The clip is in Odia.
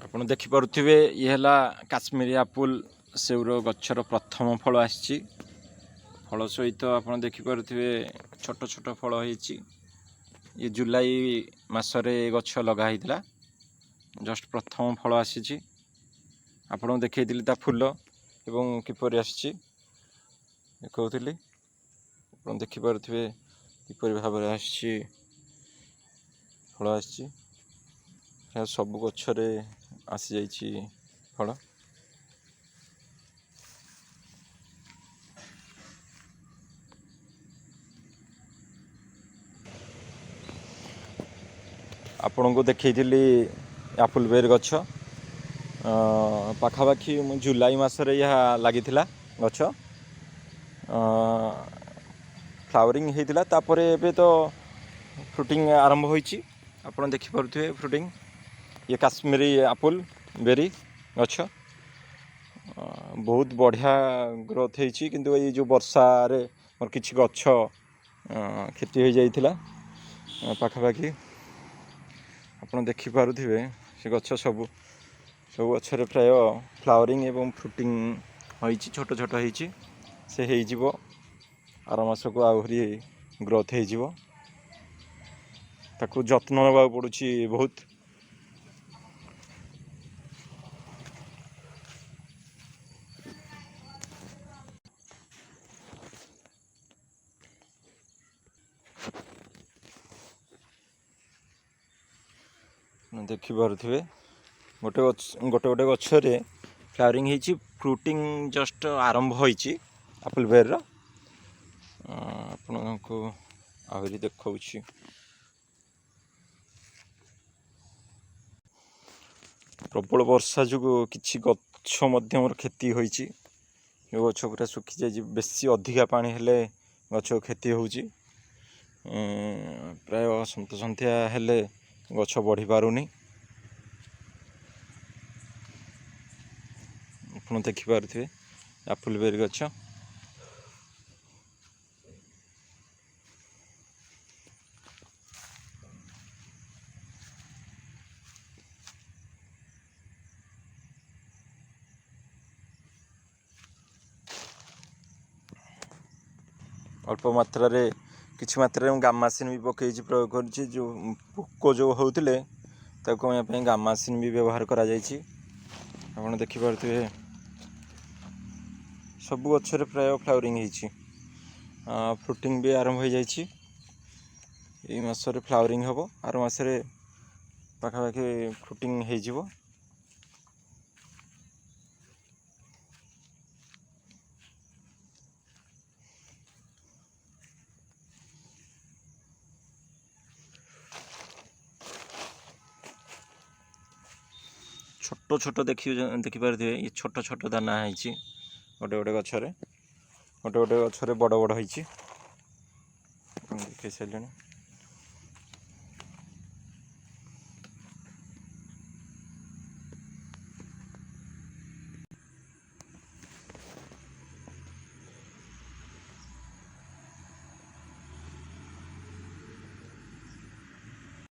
ଆପଣ ଦେଖିପାରୁଥିବେ, ଇଏ ହେଲା କାଶ୍ମୀରୀ ଆପୁଲ ସେଉର ଗଛର ପ୍ରଥମ ଫଳ ଆସିଛି। ଫଳ ସହିତ ଆପଣ ଦେଖିପାରୁଥିବେ, ଛୋଟ ଛୋଟ ଫଳ ହେଇଛି। ଇଏ ଜୁଲାଇ ମାସରେ ଏ ଗଛ ଲଗା ହେଇଥିଲା। ଜଷ୍ଟ ପ୍ରଥମ ଫଳ ଆସିଛି। ଆପଣଙ୍କୁ ଦେଖେଇଥିଲି ତା ଫୁଲ ଏବଂ କିପରି ଆସିଛି ଦେଖାଉଥିଲି। ଆପଣ ଦେଖିପାରୁଥିବେ କିପରି ଭାବରେ ଆସିଛି, ଫଳ ଆସିଛି। ପ୍ରାୟ ସବୁ ଗଛରେ ଆସିଯାଇଛି ଫଳ। ଆପଣଙ୍କୁ ଦେଖେଇଥିଲି ଆପଲ୍ ବେର୍ ଗଛ। ପାଖାପାଖି ମୁଁ ଜୁଲାଇ ମାସରେ ଏହା ଲାଗିଥିଲା ଗଛ, ଫ୍ଲାୱରିଂ ହେଇଥିଲା। ତାପରେ ଏବେ ତ ଫ୍ରୁଟିଂ ଆରମ୍ଭ ହୋଇଛି। ଆପଣ ଦେଖିପାରୁଥିବେ ଫ୍ରୁଟିଂ। ଇଏ କାଶ୍ମୀରୀ ଆପଲ୍ ବେରି ଗଛ ବହୁତ ବଢ଼ିଆ ଗ୍ରୋଥ୍ ହେଇଛି। କିନ୍ତୁ ଏଇ ଯେଉଁ ବର୍ଷାରେ ମୋର କିଛି ଗଛ କ୍ଷତି ହୋଇଯାଇଥିଲା ପାଖାପାଖି। ଆପଣ ଦେଖିପାରୁଥିବେ, ସେ ଗଛ ସବୁ ସବୁ ଗଛରେ ପ୍ରାୟ ଫ୍ଲାୱରିଂ ଏବଂ ଫ୍ରୁଟିଂ ହୋଇଛି, ଛୋଟ ଛୋଟ ହେଇଛି। ସେ ହେଇଯିବ, ଆର ମାସକୁ ଆହୁରି ଗ୍ରୋଥ୍ ହେଇଯିବ। ତାକୁ ଯତ୍ନ ନେବାକୁ ପଡ଼ୁଛି ବହୁତ। ଦେଖିପାରୁଥିବେ, ଗୋଟେ ଗଛ, ଗୋଟେ ଗୋଟେ ଗଛରେ ଫ୍ଲାୱରିଂ ହେଇଛି, ଫ୍ରୁଟିଂ ଜଷ୍ଟ ଆରମ୍ଭ ହୋଇଛି ଆପଲ୍ ବେର୍ର। ଆପଣଙ୍କୁ ଆହୁରି ଦେଖାଉଛି। ପ୍ରବଳ ବର୍ଷା ଯୋଗୁଁ କିଛି ଗଛ ମଧ୍ୟ ମୋର କ୍ଷତି ହୋଇଛି। ଏ ଗଛ ପୁରା ଶୁଖିଯାଇଛି। ବେଶୀ ଅଧିକା ପାଣି ହେଲେ ଗଛ କ୍ଷତି ହେଉଛି। ପ୍ରାୟ ସନ୍ତସନ୍ତିଆ ହେଲେ ଗଛ ବଢ଼ି ପାରୁନି। ଆପଣ ଦେଖିପାରୁଥିବେ ଆପଲ୍ ବେରି ଗଛ। ଅଳ୍ପ ମାତ୍ରାରେ, କିଛି ମାତ୍ରାରେ ମୁଁ ଗାମାସିନ୍ ବି ପକାଇଛି, ପ୍ରୟୋଗ କରିଛି। ଯେଉଁ ପୋକ ଯେଉଁ ହେଉଥିଲେ, ତାକୁ କମାଇବା ପାଇଁ ଗାମାସିନ୍ ବି ବ୍ୟବହାର କରାଯାଇଛି। ଆପଣ ଦେଖିପାରୁଥିବେ, ସବୁ ଗଛରେ ପ୍ରାୟ ଫ୍ଲାୱରିଂ ହେଇଛି, ଫ୍ରୁଟିଂ ବି ଆରମ୍ଭ ହୋଇଯାଇଛି। ଏଇ ମାସରେ ଫ୍ଲାୱରିଂ ହେବ, ଆର ମାସରେ ପାଖାପାଖି ଫ୍ରୁଟିଂ ହେଇଯିବ। ଛୋଟ ଛୋଟ ଦେଖିପାରୁଥିବେ, ଇଏ ଛୋଟ ଛୋଟ ଦାନା ହେଇଛି ଗୋଟେ ଗୋଟେ ଗଛରେ, ଗୋଟେ ଗୋଟେ ଗଛରେ ବଡ଼ ବଡ଼ ହେଇଛି। ଦେଖେଇ ସାରିଲେଣି।